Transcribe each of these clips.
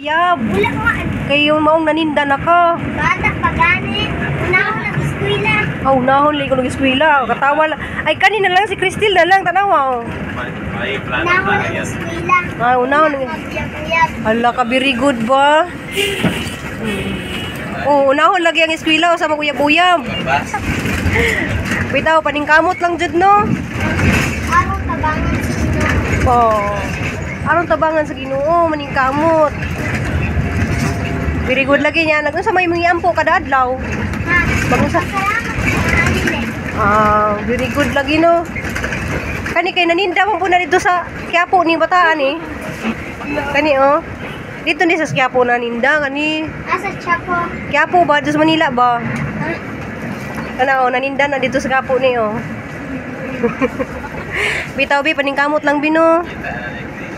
Yab. Wala man. Kay yung maong naninda na ka. Bata pa gani. Unahon lang eskwela. Aw, nahon lay ko nag-eskwela. Katawa lang. Ay, kanina lang si Cristel na lang. Tanawa, oh. May plano Unahon ba lang yan? eskwela. Ay, unahon. Magbiyag-uyab. Hala ka, very good ba? Oh, unahon lagi ang eskwela sa maguyab-uyab. Ba? Bitaw, paningkamot lang jud no. Aron tabangan sa Ginoo. Oh. Aron tabangan sa Ginoo, maningkamot. Very good lagi niya. Nag-unsa may mga ampo kada adlaw. Ha? Mag-unsa? Salamat sa alin eh. Ah, very good lagi no. Kani kay naninda man po na dito sa Quiapo ni bataan eh. Kani oh. Dito ni sa Quiapo naninda kani. Asa Chapo. Quiapo ba? Dito sa Manila ba? Ha? Kana oh, naninda na dito sa Quiapo ni oh. Bitaw bi paningkamot lang bino.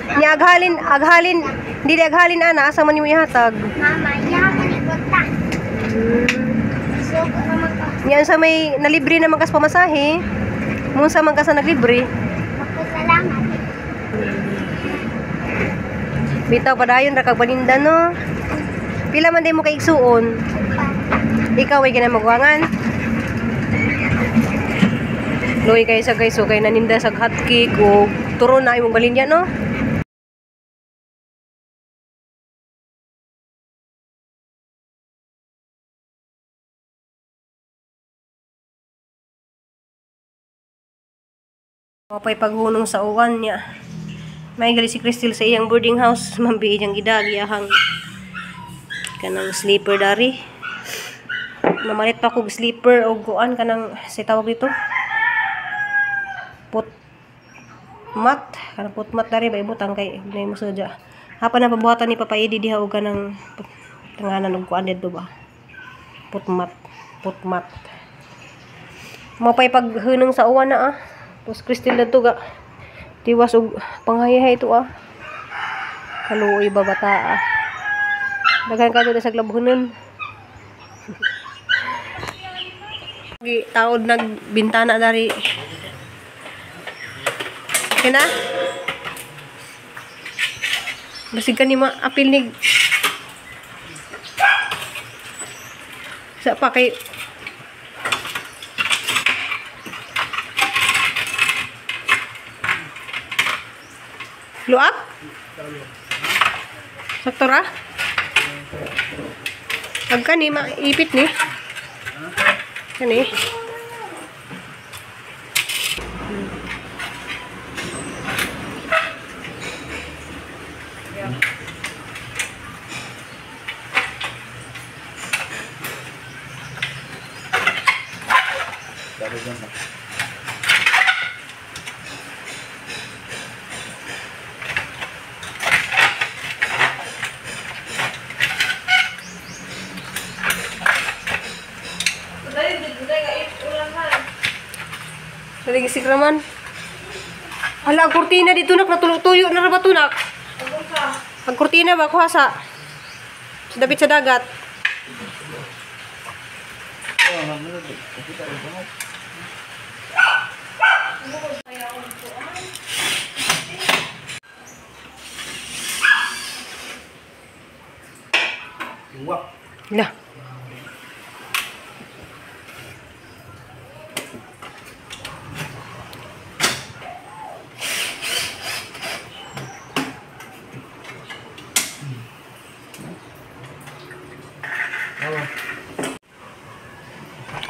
Nya aghalin, aghalin, dili aghalin ana asa man nimo ihatag. Mama, iya ka ni punta. Sugo naman ko. Nya sa may nalibre naman kas pamasahe. Munsa man ka sa naglibre. Magpasalamat. Bitaw padayon ra kag paninda no. Pila man day mo kay igsuon? Upat. Ikaw ay ginamagwangan. Luoy kay sa kay so kay naninda sa hotcake o turon na imong balinya no. Mapay paghunong sa uwan niya. May gali si Crystal sa iyang boarding house, mambi iyang gidag iyahang kanang sleeper dari. Mamalit pa kog sleeper og kuan kanang si tawag dito. Put mat, kanang put mat dari ba ibutang kay nay mo sadya. Hapa na pabuhatan ni Papa Edi diha og kanang tanganan og kuan didto ba. Put mat, put mat. Mapay paghunong sa uwan na ah. Tapos Crystal na to ga. Tiwas og panghayahay ito ah. Kaluoy ba bata ah. Daghan ka dito sa glabhunon. Taod nagbintana dari. Kena? Basig ka ni maapil ni sa pa kay Luak? Sakto ra? Ag kani maipit ni. Kani. Naligisik raman. Hala, ang kurtina dito nak, natuyo na ba tunak? Ang kurtina ba, kuha sa dapit sa dagat. Lah.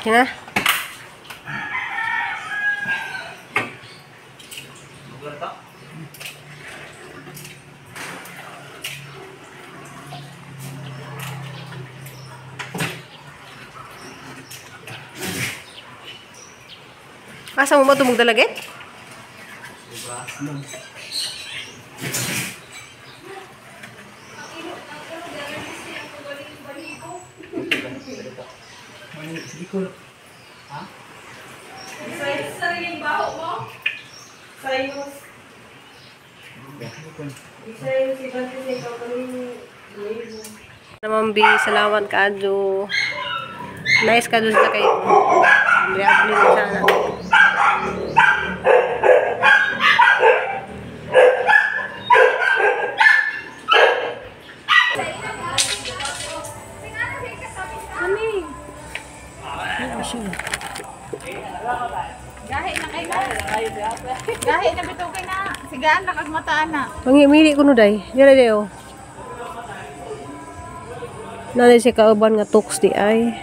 Kina? Asa mo ba tumog dalagit? Sariling baho mo? Sayos. Isayos, iba kasi ikaw kami. Naman bi, salamat kaadyo. Nice ka dun sa kay. Abli sana. Kami. Gahi na kay na. Gahi na bitaw kay na. Sigaan na kag mataan na. Mangimili ko no day. Dira day oh. Nanay siya kauban nga tuks di ay.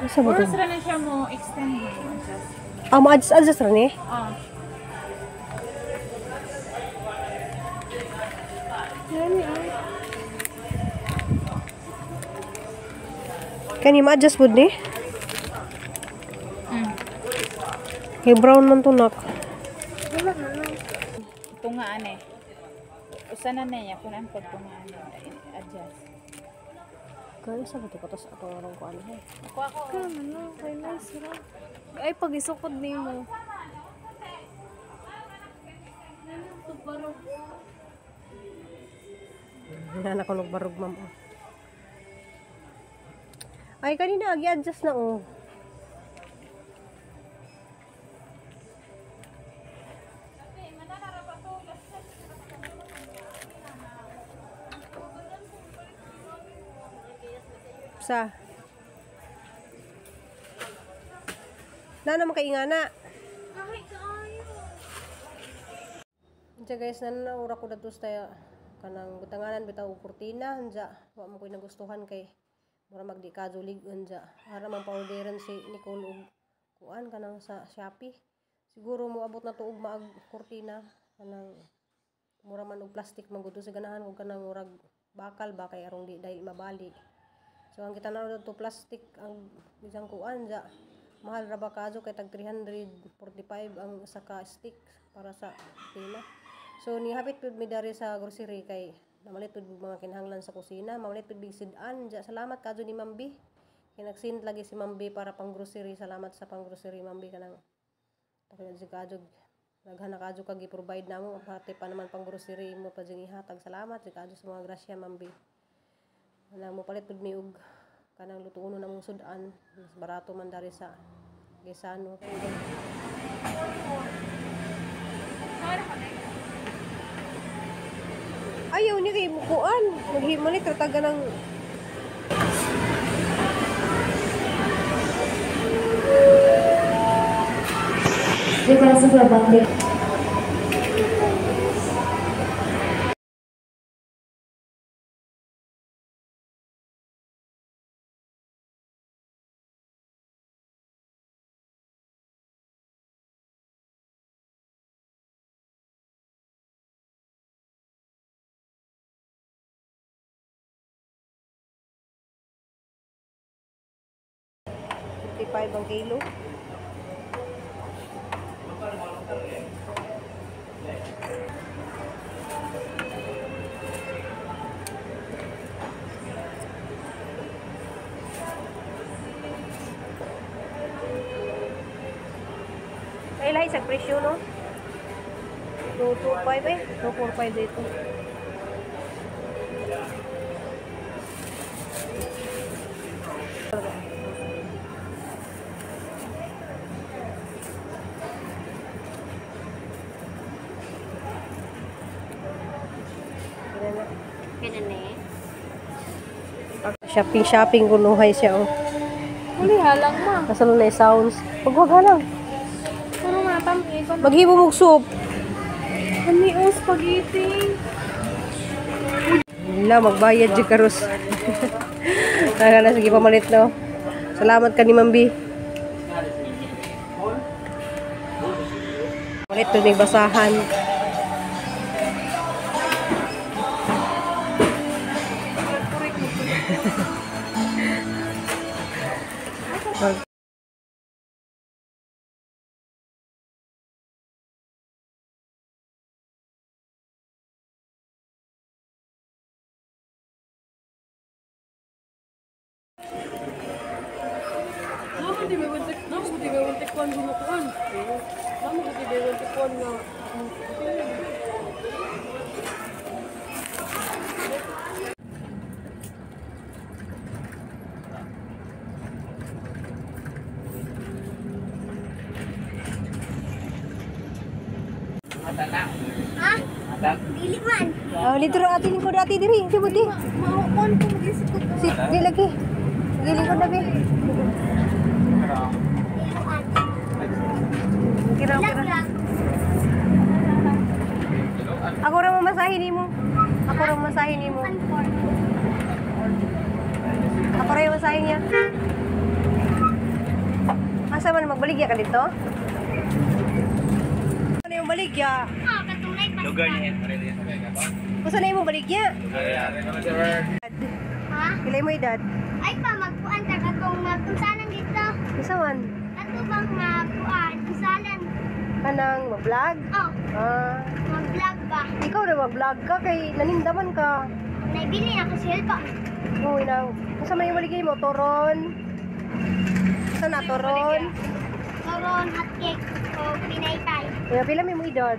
Asa ba to? Oras ra na siya mo extend mo. Adjust. Ah, ma-adjust adjust ra ni. Oh. Kani ma-adjust pud ni? Kay brown man to nak. Tungaan eh. Usa na niya kung ang pagtungaan adjust. Kaya sa ba to katos atong arong kuan he. Ako ako. Ano, kay nice ra. Ay, pag isukod nimo. Wala na ko nagbarog ma'am. oh. Ay kanina gi-adjust na oh. Sa. Na naman kay ingana. Unsa guys, nanaura ko dadto sa kanang butanganan bitaw og kurtina unsa wa mo koy nagustuhan kay mura magdi kadyo lig-on unsa. Ara man pa-orderan si Nicole og kuan kanang sa Shopee. Siguro moabot na to og maag kurtina kanang mura man og plastic man gud sa ganahan og kanang murag bakal ba kay arong di dai mabali. So ang kita na to plastic ang isang kuan ja. Mahal ra ba kadyo kay tag 345 ang isa ka stick para sa kurtina. So nihapit pud mi dari sa grocery kay namalit pud mga kinahanglan sa kusina, mamalit pud mig sid-an. Ja, salamat kadyo ni Ma'am B. Kay nag-send lagi si Ma'am B para pang grocery. Salamat sa pang grocery Ma'am B kanang takod si kadyo daghan na kadyo kag gi-provide namo pati pa naman pang grocery mo pa jud ihatag. Salamat si kadyo sa mga grasya Ma'am B. Kanang mopalit pud mi og kanang lutuonon namong sud-an, mas barato man dari sa Gaisano. Ayaw niya kay mukuan. Maghimalit ra taga ng Di para sa babang 55 ang kilo. Ay, lahi sa presyo, no? 225 eh. 245 dito. Shopping shopping kunuhay siya oh. Uli halang ma. Asa na yung sounds. Pagwag halang. Ano nga tam eh. Maghibo mong soup. Ani oh, spaghetti. Wala, magbayad di karos. Tara na, sige pamalit no. Salamat ka ni Ma'am B. Palit to may basahan. Ha? Dili man. Ah, dito ra ati lingkod ati diri. Di mo di. Maukon ko mag-isip ko. Si di lagi. Gilingkod na bi. Kira kira. Ako ra mo masahin nimo. Ako ra mo masahin nimo. Ako ra yung masahin niya. Asa man magbaligya ka dito? Ano yung baligya? Ah, katulay pa. Lugar niya. Usa na imong baligya? Ha? Pila mo edad? Ay pa magkuan ta katong magkunsanan dito. Isa man. Ato bang magkuan kunsalan? Kanang mag-vlog? Oh, Ah, mag-vlog ba? ikaw na mag-vlog ka kay nanindaman ka. Naibili na ko cellphone. Uy, na. Usa man yung baligya mo toron. Usa na toron? Toron, hotcake, o pinaypay. Kuya, pila may mo edad?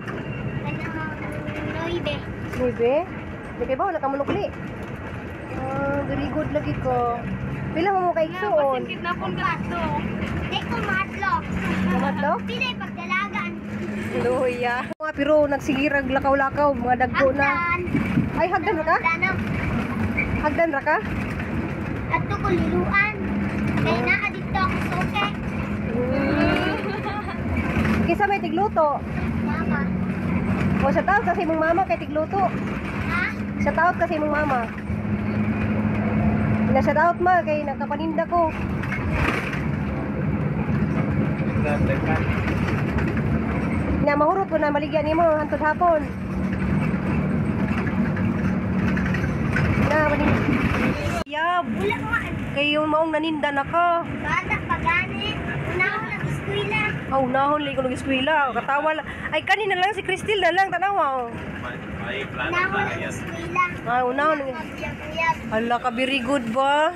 Kanang 9. 9? Di kay ba wala ka manukli? Ah, very good lagi ko. Pila mo mo kay igsuon? Kidnapon ka dito. Di ko mahadlok. Mamadlok? Pilay pagdalagan. Luya. Mga pero nagsigirag lakaw-lakaw, mga dagko na. Hagdan. Ay, hagdan ra ka? Plano. Hagdan ra ka? Ato ko liluan. Kay naa dito ako suke. Kisa may tigluto. Mama. O sa taot kasi mong mama kay tigluto. Ha? Sa taot kasi mong mama. Na sa taot ma kay nakapaninda ko. Na mahurot ko na maligyan nimo hantod hapon. Na maning Yab, Wala man. kay yung maong naninda na ka. Bata pa gani. Una ko nag eskwela. Aw, nahon lay ko nag-eskwela. Katawa lang. Ay, kanina lang si Cristel na lang tanawa. Oh. May plano Una ko ba nag yan? eskwela. Ay, unahon. Magbiyag-uyab. Hala ka, very good ba?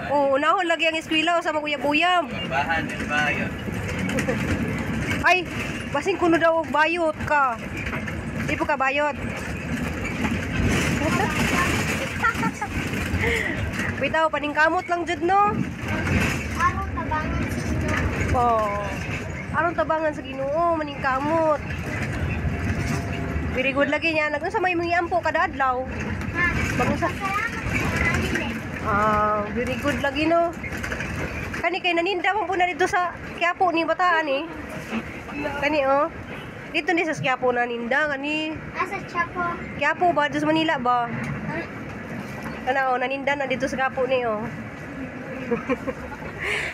Oh, unahon lagi ang eskwela sa maguyab-uyab. Bahan, bayan. Ay, basing kuno daw og bayot ka. Di po ka bayot. Bitaw, paningkamot lang jud no. Aron tabangan sa Ginoo. Oh. Aron tabangan sa Ginoo, maningkamot. Very good lagi niya. Nag-unsa may mga ampo kada adlaw. Ha? Mag-unsa. Salamat sa alin. Ah, very good lagi no. Kani kay naninda man po na dito sa Quiapo ni Bataan eh. Kani oh. Dito ni sa Quiapo naninda kani. Asa Chapo. Quiapo ba dito sa Manila ba? Ha? Kana oh naninda na dito sa Quiapo ni oh.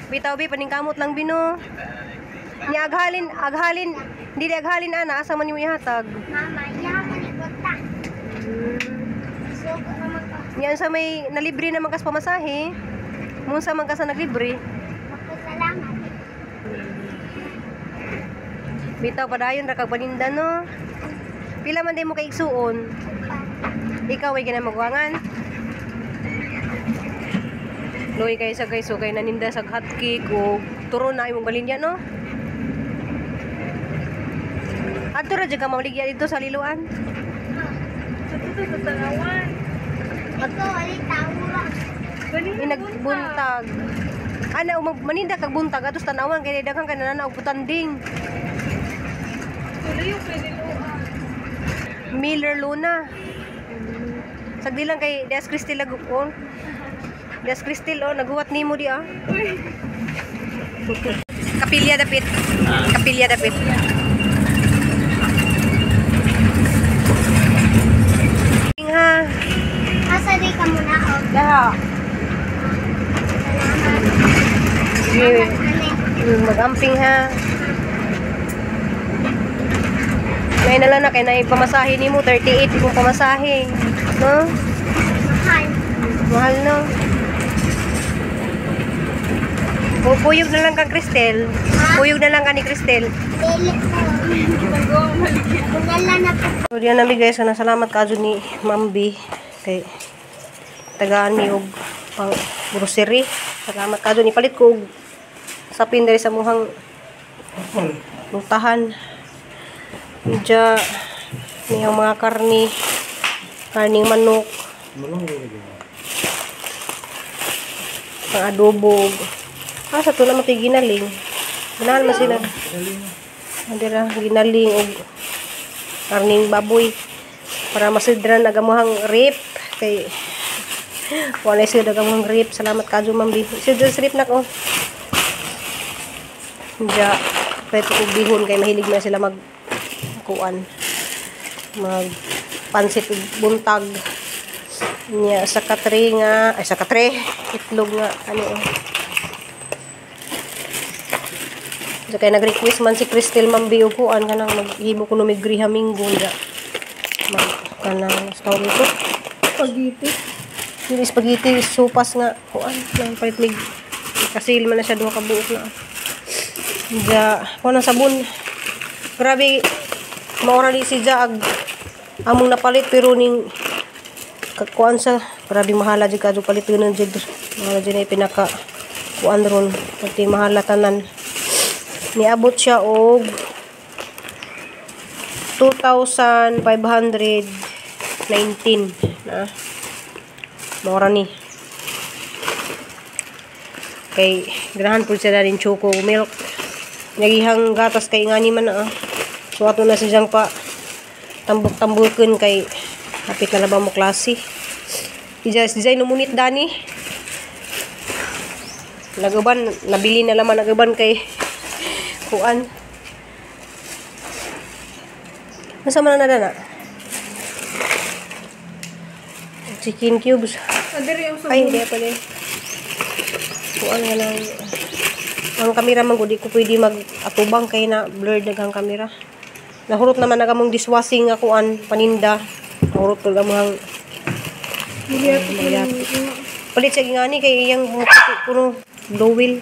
Bitaw bi paningkamot lang bino. Ni aghalin, aghalin, dili aghalin ana asa man nimo ihatag. Mama, iya ka ni Bota. Sugo naman ko. Niyan sa may nalibre naman kas pamasahe. Munsa man ka sa naglibre. Magpasalamat. Bitaw padayon ra kag paninda no. Pila man day mo kay igsuon? Pa. Ikaw ay ginamagwangan. Luoy kay sa kay so kay naninda sa hotcake o turon na imong balinya no. Adto ra jud ka mamaligya dito sa Liloan. Sa dito sa Tanawan. Ikaw ali tawo ra. Inagbuntag. Ana maninda kag buntag atos tan-awan kay daghan kay nanana og putanding. Tuloy yung Liloan. Miller Luna. Sagdi lang kay Des Cristel laguon. Des Cristel oh naghuwat nimo di ah. Kapilya dapit. Kapilya dapit. Ha. Asa di ka muna oh. Daha. Salamat. Sige. Salamat ani. Mag-amping ha. May na lang na kay na pamasahe nimo 38 imong pamasahe. No? Mahal. Mahal no. O, puyog na lang kang Cristel. Puyog na lang ka ni Cristel. Dili ko. Kunala na po. So, diyan nami guys, sana salamat kaadto ni Ma'am B kay tagaan mi og pang grocery. Salamat kaadto ni palit ko og sapin diri sa muhang rutahan. Diya niyang mga karni, karning manok, mga adobo. Ah, sa to naman ito'y ginaling. Ganahan man sila. Dira, ginaling og karning baboy. Para masidran ag amuhang rip kay wala sud ag amuhang rip. Salamat kaadyo, Ma'am B. Sud rip na ko. Ja, pwede ko bihon kay mahilig na sila mag kuan. Mag pansit ug buntag. Nya sa katre nga, ay sa katre, itlog nga ano oh. So, kay nag-request man si Cristel Ma'am B og kuan kanang maghimo ko mig griha minggo ja. Mag kanang tawag nito. Spaghetti. Yung spaghetti sopas nga kuan nang palit mig kasil man na siya duha ka buok na. Ja, kuan ang sabon. Grabe maora ni si Ja ag among napalit pero ning kuan sa grabe mahala jud kadto palit nun jud. Mahala jud na pinaka kuan ron pati mahala tanan. Niabot siya og 2,519 na. Mora ni. Kay ganahan pud siya rin choco milk. Nagihang gatas kay ngani man na. So ato na siyang pa tambok-tambuken kay hapit na ba mo klase. Ija design umunit dani. Naguban nabili na laman naguban kay kuan. Nasa man na dana? Chicken cubes. Ay, hindi pa din. Kuan nga lang. Ang kamera man gud, di ko pwede mag-atubang kay na blurred na ang kamera. Nahurot naman na kamong dishwashing nga kuan paninda. Nahurot pud among palit siya ngani kay iyang kuno dowel.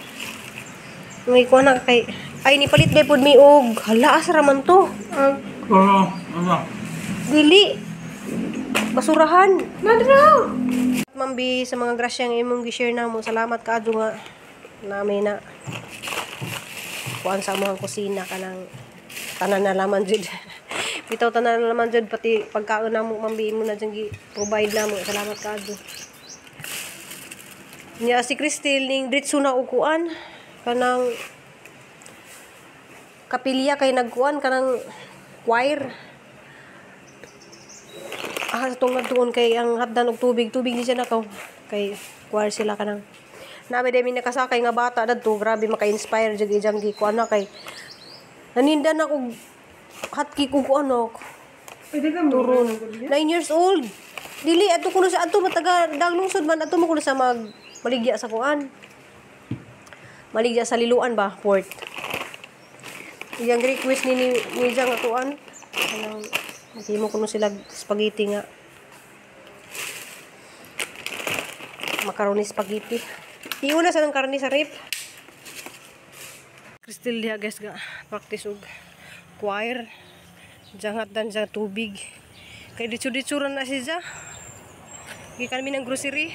May kuan na kay ay nipalit day pud mi og hala asa ra man to. Ano? Dili. Basurahan. Nadraw. Ma'am B, sa mga grasyang imong gi-share namo, salamat kaadyo nga nami na kuan sa among kusina kanang tanan na laman jud. Bitaw tanan na laman jud pati pagkaon namo Ma'am B imo na jud gi-provide namo. Salamat kaadyo. Nya si Cristel ning diretso na og kuan kanang kapilya kay nagkuan kanang choir. Ah, itong nagtuon kay ang hatdan og tubig, tubig ni siya nakaw. Kay choir sila kanang. Nami day mi nakasakay nga bata dadto, grabe maka-inspire jud ijang gi kuan na kay naninda na og hotcake og kuan og Pwede ka mo. turon. 9 years old. Dili adto kuno sa adto mataga dang lungsod man adto mo kuno sa mag maligya sa kuan. Maligya sa Liloan ba, port. Iyang request ni Jang atuan. Kanang maghimo kuno sila spaghetti nga. Macaroni spaghetti. Iuna sa ng karne sa rep. Cristel diha guys ga practice og choir. Jang hatdan sa tubig. Kay ditsu-ditsu ra na siya. Gikan mi ng grocery.